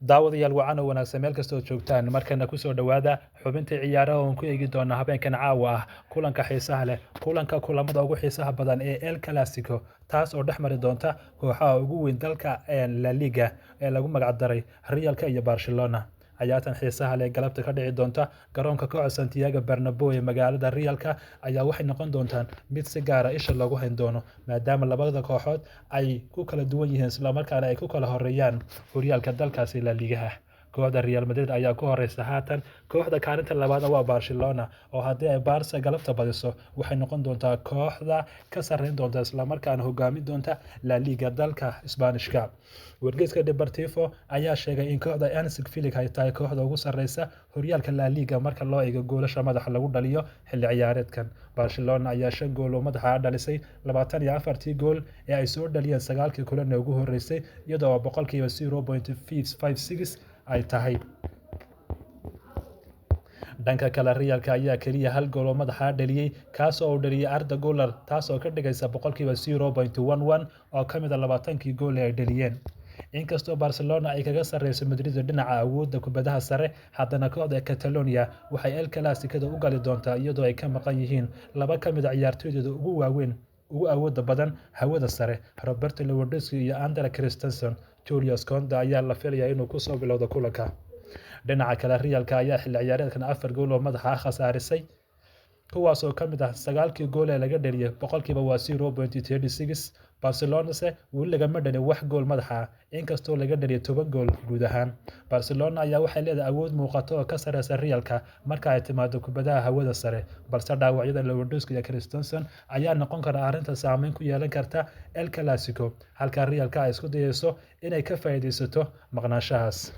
Daawadayaal wacan oo wanaagsan meel kastoo joogtaan, markana kusoo dhowaada xubinta ciyaaraha oon ku eegi doona habeenkan caawa ah kulanka xiisaha leh, kulanka kulamada ugu xiisaha badan ee El Clasico, taas oo dhex mari doonta kooxaha ugu weyn dalka La Liga ee lagu magac daray Realka iyo Barcelona. Ciyaartan xiisaha leh galabta ka dhici doonta garoonka kooxda Santiago Bernabeu ee magaalada Realka ayaa waxay noqon doontaan mid si gaar ah isha loogu hayn doono, maadaama labada kooxood ay ku kala duwan yihiin isla markaana ay ku kala horeeyaan horyaalka dalkaasi La Ligaha. Kooxda Real Madrid ayaa ku horeysa haatan, kooxda kaalinta labaadna waa Barcelona, oo haddii ay Barca galabta badiso waxay noqon doontaa kooxda ka sarreyn doonta isla markaana hogaamin doonta La Liga dalka Isbaanishka. Wargeyska Deportivo ayaa sheegay in kooxda Hansi Flick ay tahay kooxda ugu sarreysa horyaalka La Liga marka loo eego goolasha madaxa lagu dhaliyo xilli ciyaareedkan. Barcelona ayaa 5 gool oo madaxa dhalisay 24-tii gool ee ay soo dhaliyeen 9-kii kulan ee ugu horeysay, iyadoo 0.56% ay tahay. Dhanka kale, Realka ayaa kaliya 1 gool oo madaxa dhaliyay, kaas oo uu dhaliyay Arda Güler, taas oo ka dhigaysa 0.11% oo ka mid ah 20-kii gool ee ay dhaliyeen. Inkastoo Barcelona ay kaga sarreyso Madrid dhinaca awoodda kubadaha sare, haddana kooxda Catalonia waxay El Clasico u gali doontaa iyadoo ay ka maqan yihiin laba ka mid ah ciyaartoydooda ugu waaweyn ugu awoodda badan hawada sare, Roberto Lewandowski iyo Andreas Christensen. Julius Kounde ayaa la filayaa inuu kusoo bilowdo kulanka. Dhinaca kale, Realka ayaa xilli ciyaareedkan 4 gool oo madaxa ah khasaarisay, kuwaas oo ka mid ah 9-kii gool ee laga dhaliyay, 0.36%. Barcelona se weli lagama dhalin wax gool madaxa ah, inkastoo laga dhaliyay 10 gool guud ahaan. Barcelona ayaa waxay leedahay awood muuqato oo ka sarreysa Realka marka ay timaado kubadaha hawada sare, balse dhaawacyada Lewandowski iyo Christensen ayaa noqon kara arrinta saameyn ku yeelan karta El Clasico, halka Realka ay isku dayeyso inay ka faa'iideysato maqnaanshahaas.